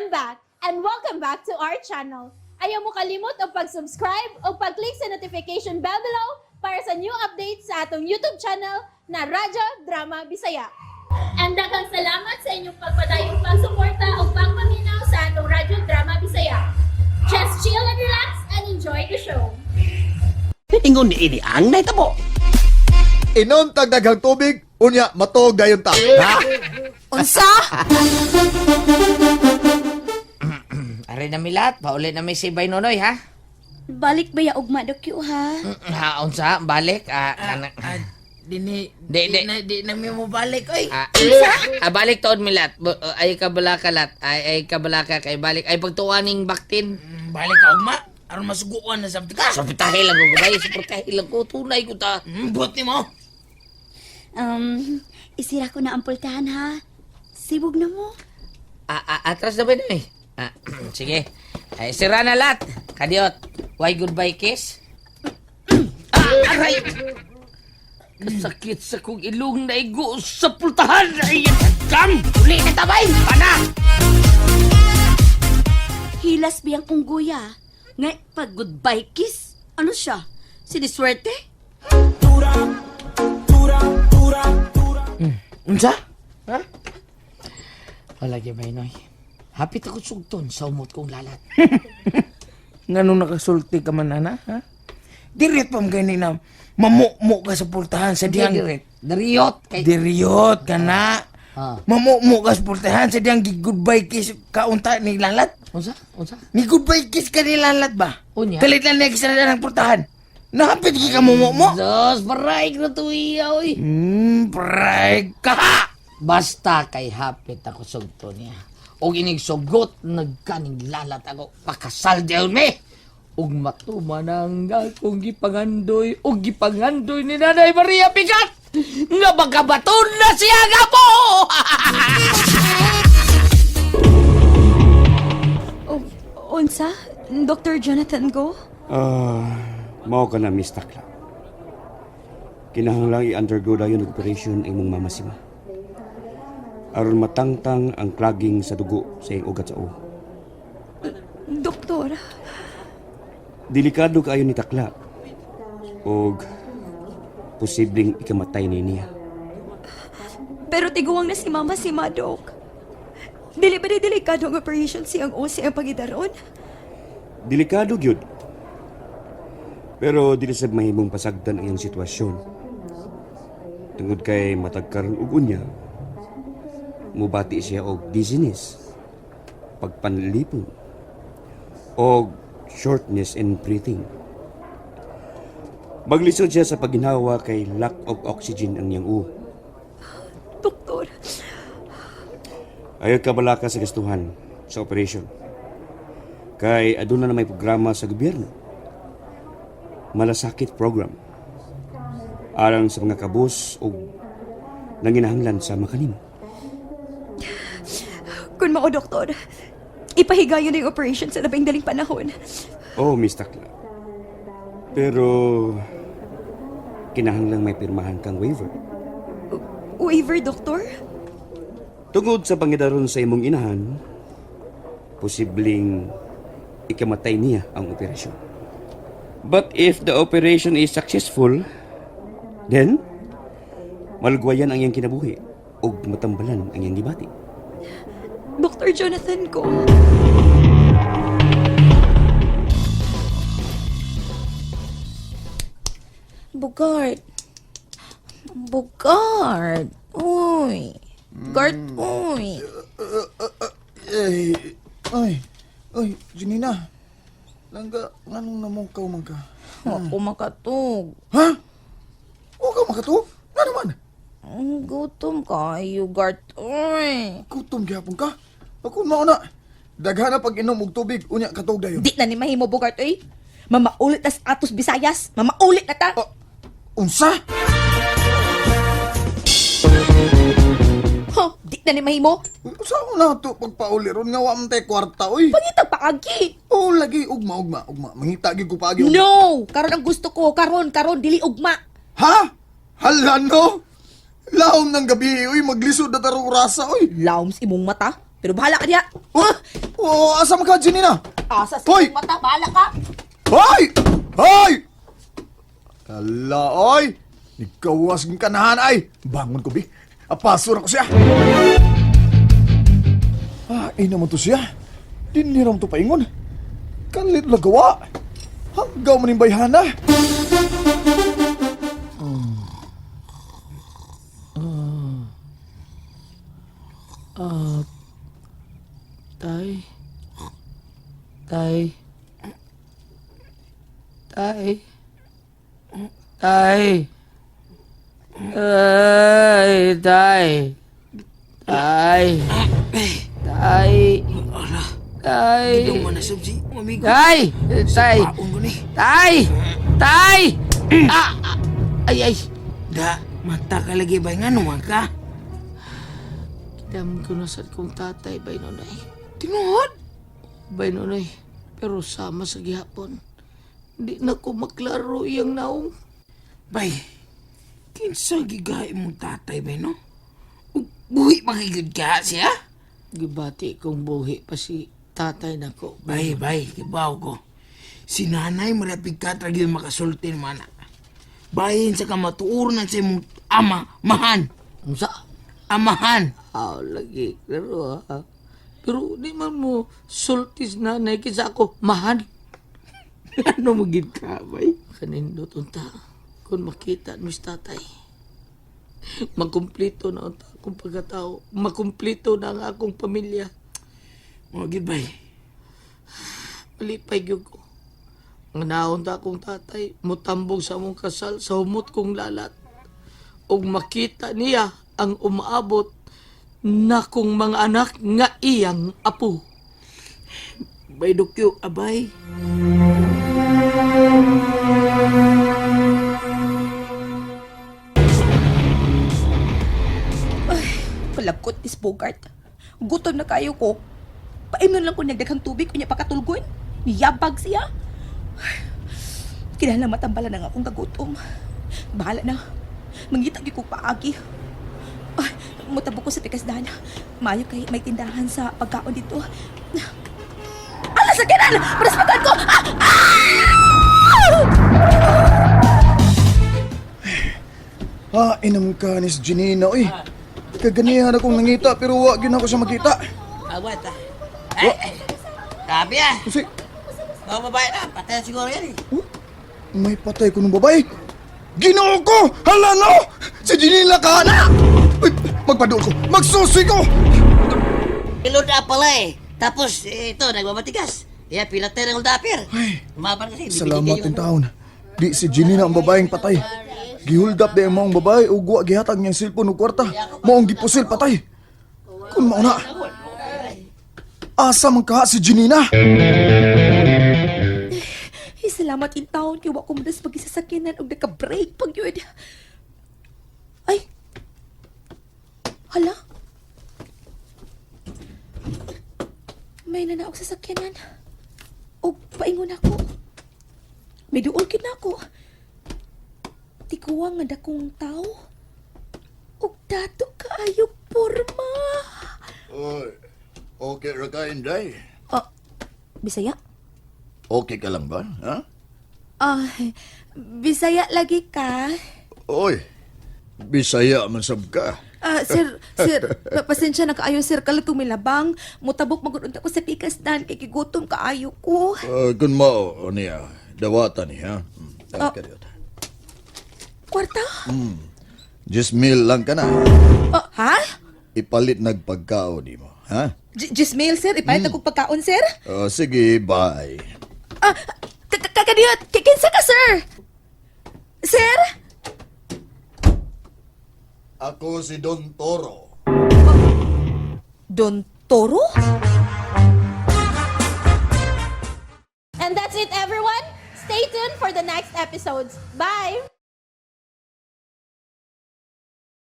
I'm back and welcome back to our channel. Ayaw mo kalimot og pag-subscribe o pag-click sa notification bell below para sa new updates sa atong YouTube channel na Radyo Drama Bisaya. And daghang salamat sa inyong pagpadayong pagsuporta o pagpaminaw sa atong Radyo Drama Bisaya. Just chill and relax and enjoy the show. Ingon ni ini ang nahitabo. Inom tag daghang tubig, unya matuog dayon ta. Ha? Unsa? Are na milat, pauli na mi si Bay Nonoy ha. Balik ba ya ugma dokyo ha? Ha, unsa balik ah kana Dini, Di, di, di. na, di na mi mo balik, oy. Balik tuod milat. Ay kabalaka lat. Ay kabalaka kay balik. Ay pagtuwaning baktin. Balik ka, ugma. Aron masuguan na sabti ka. Suportahe lang ko gabay, suportahe lang ko tunay ko ta. Buot ni mo. Isira ko na ang pultahan ha. Sibog na mo. Atras na ba eh? Sige. Ay sira na lat. Kadiot. Why goodbye kiss? Aray! Kasakit sa kong ilong na igo sa pultahan. Ay, kam! Uli na tabay! Pana! Hilas biyang unggoya. Ngay pag goodbye kiss. Ano siya? Siniswerte? Unsa? Ha? Wala gyud bay Noy. Hapit ako sugton sa umot kong lalat. Ngano nakasulti ka man, ana, ha? Diret pa mo gani na mamumo ka sa pultahan sa diyang... Direct. Dariyot kay Diriyot ka na. Ah. Mamumo ka sa pultahan sa diyang goodbye kiss kaunta ni Lalat. Unsa? Unsa? Ni goodbye kiss ka ni Lalat ba? Unya. Kalit lang niya kisara ng pultahan. Nahapit ka mumumo. Diyos, paray na tuwiya, oy. Pray ka! Basta kay hapit ako sugto niya. Og inig sugot, nagkaning lalat ako. Pakasal diyon me! Og matuman ang akong gipangandoy og gipangandoy ni Nanay Maria Pigat! Nga magkabaton na siya nga po! Oh, unsa? Dr. Jonathan Go? Ah, mao ka na, Miss Takla. Kinahanglang i-undergo dayon og operation ang imong mama sima. Aron matangtang ang clogging sa dugo sa iyang ugat sa ulo. Doktor, Delikado kaayo ni Takla. Og posibleng ikamatay ni niya. pero tiguang na si Mama si Madok. Dili ba di delikado ang operation siyang o siyang pagidaron? Delikado gyud. Pero dili sad mahimong pasagdan ang iyang sitwasyon. Tungod kay matag karon ug unya, mubati siya og dizziness, pagpanlipon, og shortness in breathing. Maglisod siya sa pagginhawa kay lack of oxygen ang iyang ulo. Doktor, Ayaw kabalaka sa gastuhan sa operation. Kay aduna na may programa sa gobyerno. Malasakit program. Alang sa mga kabus o nanginahanglan sa makanimo. kun mao doktor, ipahigayon na yung operation sa labing daling panahon. Oh, Miss Takla. Pero kinahanglang may pirmahan kang waiver. Waiver, doktor? Tungod sa pangidaron sa imong inahan, posibleng ikamatay niya ang operasyon. But if the operation is successful, then malugwayan ang iyang kinabuhi ug matambalan ang iyang gibati. Dr. Jonathan Go. Bugart. Bugart. Uy. Gart, uy. Ay, ay, ay, Janina. Langga, nganong namukaw man ka? Ako makatug. Ha? O ka makatuog? Nga naman? Gutom kayo, Gart. Uy. Gutom gyapon ka. Ako mao na. Daghan na pag inom og tubig, unya katog dayon. Di na ni mahimo, Bugart, uy. Mamaulit tas atos Bisayas. Mamaulit na ta. Ah, unsa? Huh, di na ni mahimo. Unsa ko na to pagpauli ron nga wa man tay kwarta oy. Pangitag paagi. Oh, lagi ugma ugma ugma. Mangita gyud ko paagi. ugma. No! Karon ang gusto ko. Karon, karon, dili ugma. Ha? Hala no? Laom ng gabi, uy, maglisod na tarong rasa, uy. Laoms imong mata. Pero bahala ka diha. Oh, oh, asa man ka, Janina? Asa sa Hoy! imong mata, bahala ka. Hoy! Hoy! Ala, oy! Nikawas ng kanahan ay! Bangon ko, bi. Apaso na ko siya. Ah, ina mo to siya. Diniram to paingon. Kalit lagawa. Hanggaw man yung bayhana. Tay. Tay. Tay. Tay. Ay, tay. Tay. Tay. Tay. Ito na sab si amigo. Tay! Tay! Paon ko ni. Tay! Tay! Ah! Ah! Ay, ay! Da, mata ka lagi ba nga man ka? Kidam ko na sad kong tatay, bay nonay. Tinuod? Bay nonay, pero sama sa gihapon. Di na ko maklaro iyang naong. Bay, kinsa gigahi mong tatay bay no? Ug buhi pa kay gud ka siya? Gibati kong buhi pa si tatay nako. Bay, bay, kibaw ko. Si nanay marapig ka tragi makasulti man. Bahin sa kamatuoran sa imong ama, mahan. Unsa? Amahan. Aw, lagi. Pero, ah, pero di man mo sultis nanay kinsa ako mahal. Ano mo gid ka, bay? Kanindot unta. Kung makita ni tatay. Makumplito na unta akong pagkatao. Makumplito na ang akong pamilya. Mo gid bay. Malipay gyud ko. Ang naon ta akong tatay, mutambog sa among kasal sa humot kong lalat. Ug makita niya ang umaabot na kong mga anak nga iyang apo. Bay dokyo, abay. Kalagkot is Bogart. Gutom na kayo ko. Paimnon lang ko nagdaghang tubig unya pakatulgon. Niyabag siya. Kinahanglan matambalan ang akong kagutom. Bahala na. Mangita gyud ko paagi. Ay, mutabo ko sa pikasdan. Maayo kay may tindahan sa pagkaon dito. Ala sa kinan! Paraspakan ko! Ah! Ah! Ah, inam ka ni si Janina, oy. Kaganihan akong nangita pero wa gyud ako siya makita. Awat ah. Eh, grabe ah. Kasi, Mga babae na, patay na siguro yan eh. oh, may patay ko ng babae. Ginoo ko! Hala no! Si Janina ka na! Uy, magpaduol ko! Magsusi ko! Pilod up pala eh. Tapos, eh, ito, nagmamatigas. Kaya pinatay ng holdapper. Ay, Umaban kasi. bibigyan Salamat yung in taon. Di si Janina ang babaeng patay. Gihold up di ang maong babae ug wa gihatag niyang cellphone ug kwarta. Maong gipusil patay. Kun mao na. Asa man ka si Janina? Ay, salamat in town kay wa ko madas pagisasakyanan og naka-break pag yun. Ay. Hala. May nanaog sa sakyanan. Og paingon ako. May duol gyud na ako. Tikuwang nga dakong tao. Og dato kaayo porma. Oy, okay ra ka, Inday? Ah, Bisaya? Okay ka lang ba? Ha? Ah, Bisaya lagi ka. Oy, Bisaya man sab ka. Ah, sir, sir, pasensya na kaayo sir, kalutong milabang. Mutabok magud unta ko sa pikas dan kay gigutom kaayo ko. Kun mao o niya, dawatan ni ha. Ah. Uh, Kwarta? Mil lang ka na. Ah, ha? Ipalit nagpagkao di mo, ha? Jismail sir, ipalit akong pagkaon sir. Sige, bye. Ah, kakadiyot, kinsa ka sir? Sir? Ako si Don Toro. Don Toro? And that's it, everyone. Stay tuned for the next episodes. Bye!